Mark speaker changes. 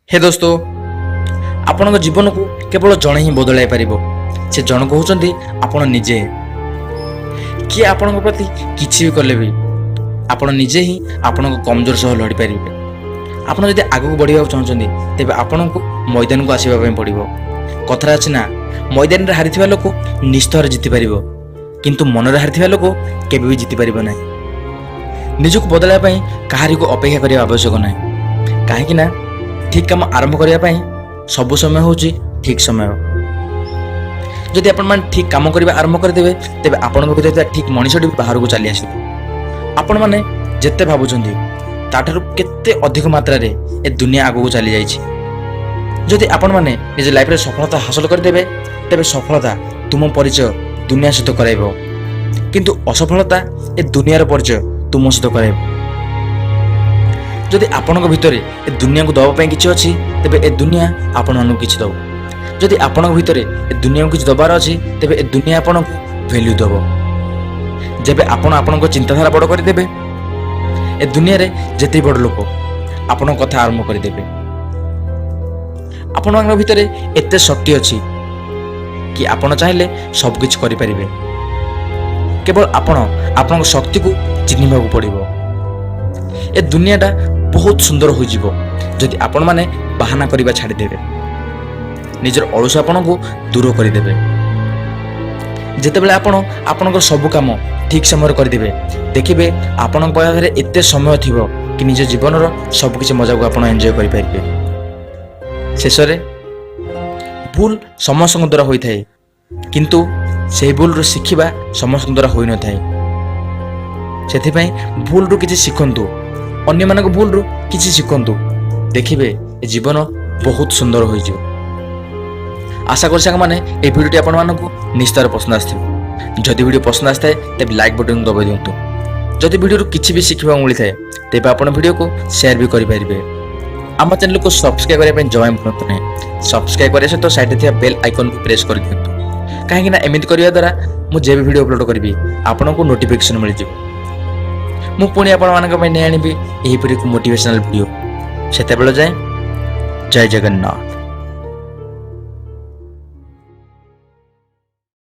Speaker 1: ହେ ଦୋସ୍ତ, ଆପଣଙ୍କ ଜୀବନକୁ କେବଳ ଜଣେ ହିଁ ବଦଳାଇ ପାରିବ। ସେ ଜଣକ ହେଉଛନ୍ତି ଆପଣ ନିଜେ। କିଏ ଆପଣଙ୍କ ପ୍ରତି କିଛି ବି କଲେ ବି ଆପଣ ନିଜେ ହିଁ ଆପଣଙ୍କ କମଜୋର ସହ ଲଢ଼ିପାରିବେ। ଆପଣ ଯଦି ଆଗକୁ ବଢ଼ିବାକୁ ଚାହୁଁଛନ୍ତି, ତେବେ ଆପଣଙ୍କୁ ମଇଦାନକୁ ଆସିବା ପାଇଁ ପଡ଼ିବ। କଥାରେ ଅଛି ନା, ମଇଦାନରେ ହାରିଥିବା ଲୋକ ନିଶ୍ଚୟରେ ଜିତିପାରିବ, କିନ୍ତୁ ମନରେ ହାରିଥିବା ଲୋକ କେବେ ବି ଜିତିପାରିବ ନାହିଁ। ନିଜକୁ ବଦଳାଇବା ପାଇଁ କାହାରିକୁ ଅପେକ୍ଷା କରିବା ଆବଶ୍ୟକ ନାହିଁ, କାହିଁକି ନା ଠିକ୍ କାମ ଆରମ୍ଭ କରିବା ପାଇଁ ସବୁ ସମୟ ହେଉଛି ଠିକ୍ ସମୟ। ଯଦି ଆପଣମାନେ ଠିକ୍ କାମ କରିବା ଆରମ୍ଭ କରିଦେବେ, ତେବେ ଆପଣଙ୍କ ଭିତରେ ଥିବା ଠିକ୍ ମଣିଷଟି ବି ବାହାରକୁ ଚାଲି ଆସିବ। ଆପଣମାନେ ଯେତେ ଭାବୁଛନ୍ତି, ତାଠାରୁ କେତେ ଅଧିକ ମାତ୍ରାରେ ଏ ଦୁନିଆ ଆଗକୁ ଚାଲିଯାଇଛି। ଯଦି ଆପଣମାନେ ନିଜ ଲାଇଫରେ ସଫଳତା ହାସଲ କରିଦେବେ, ତେବେ ସଫଳତା ତୁମ ପରିଚୟ ଦୁନିଆ ସହିତ କରାଇବ, କିନ୍ତୁ ଅସଫଳତା ଏ ଦୁନିଆର ପରିଚୟ ତୁମ ସହିତ କରାଇବ। ଯଦି ଆପଣଙ୍କ ଭିତରେ ଏ ଦୁନିଆକୁ ଦେବା ପାଇଁ କିଛି ଅଛି, ତେବେ ଏ ଦୁନିଆ ଆପଣମାନଙ୍କୁ କିଛି ଦେବ। ଯଦି ଆପଣଙ୍କ ଭିତରେ ଏ ଦୁନିଆକୁ କିଛି ଦେବାର ଅଛି, ତେବେ ଏ ଦୁନିଆ ଆପଣଙ୍କୁ ଭ୍ୟାଲ୍ୟୁ ଦେବ। ଯେବେ ଆପଣ ଆପଣଙ୍କ ଚିନ୍ତାଧାରା ବଡ଼ କରିଦେବେ, ଏ ଦୁନିଆରେ ଯେତିକି ବଡ଼ ଲୋକ ଆପଣଙ୍କ କଥା ଆରମ୍ଭ କରିଦେବେ। ଆପଣଙ୍କ ଭିତରେ ଏତେ ଶକ୍ତି ଅଛି କି ଆପଣ ଚାହିଁଲେ ସବୁକିଛି କରିପାରିବେ। କେବଳ ଆପଣ ଆପଣଙ୍କ ଶକ୍ତିକୁ ଚିହ୍ନିବାକୁ ପଡ଼ିବ। ଏ ଦୁନିଆଟା ବହୁତ ସୁନ୍ଦର ହୋଇଯିବ, ଯଦି ଆପଣମାନେ ବାହାନା କରିବା ଛାଡ଼ିଦେବେ, ନିଜର ଅଳସୁଆପଣକୁ ଦୂର କରିଦେବେ। ଯେତେବେଳେ ଆପଣ ଆପଣଙ୍କର ସବୁ କାମ ଠିକ୍ ସମୟରେ କରିଦେବେ, ଦେଖିବେ ଆପଣଙ୍କ ପାଖରେ ଏତେ ସମୟ ଥିବ କି ନିଜ ଜୀବନର ସବୁକିଛି ମଜାକୁ ଆପଣ ଏନ୍ଜୟ କରିପାରିବେ। ଶେଷରେ, ଭୁଲ ସମସ୍ତଙ୍କ ଦ୍ୱାରା ହୋଇଥାଏ, କିନ୍ତୁ ସେହି ଭୁଲରୁ ଶିଖିବା ସମସ୍ତଙ୍କ ଦ୍ୱାରା ହୋଇନଥାଏ। ସେଥିପାଇଁ ଭୁଲରୁ କିଛି ଶିଖନ୍ତୁ, ଅନ୍ୟମାନଙ୍କ ଭୁଲରୁ କିଛି ଶିଖନ୍ତୁ। ଦେଖିବେ, ଏ ଜୀବନ ବହୁତ ସୁନ୍ଦର ହୋଇଯିବ। ଆଶା କରୁଛି ସାଙ୍ଗମାନେ, ଏହି ଭିଡ଼ିଓଟି ଆପଣମାନଙ୍କୁ ନିଶ୍ଚୟ ପସନ୍ଦ ଆସିଥିବ। ଯଦି ଭିଡ଼ିଓ ପସନ୍ଦ ଆସିଥାଏ, ତେବେ ଲାଇକ୍ ବଟନ୍ ଦବାଇ ଦିଅନ୍ତୁ। ଯଦି ଭିଡ଼ିଓରୁ କିଛି ବି ଶିଖିବାକୁ ମିଳିଥାଏ, ତେବେ ଆପଣ ଭିଡ଼ିଓକୁ ସେୟାର ବି କରିପାରିବେ। ଆମ ଚ୍ୟାନେଲକୁ ସବସ୍କ୍ରାଇବ୍ କରିବା ପାଇଁ ଜମା ଭୁଲନ୍ତୁ ନାହିଁ। ସବସ୍କ୍ରାଇବ୍ କରିବା ସହିତ ସାଇଡ଼୍ରେ ଥିବା ବେଲ୍ ଆଇକନ୍କୁ ପ୍ରେସ୍ କରିଦିଅନ୍ତୁ, କାହିଁକି ନା ଏମିତି କରିବା ଦ୍ୱାରା ମୁଁ ଯେବେ ଭିଡ଼ିଓ ଅପଲୋଡ଼ କରିବି, ଆପଣଙ୍କୁ ନୋଟିଫିକେସନ୍ ମିଳିଯିବ। ମୁଁ ପୁଣି ଆପଣମାନଙ୍କ ପାଇଁ ନେଇ ଆଣିବି ଏହିପରି ଏକ ମୋଟିଭେସନାଲ୍ ଭିଡ଼ିଓ। ସେତେବେଳେ ଯାଏଁ ଜୟ ଜଗନ୍ନାଥ।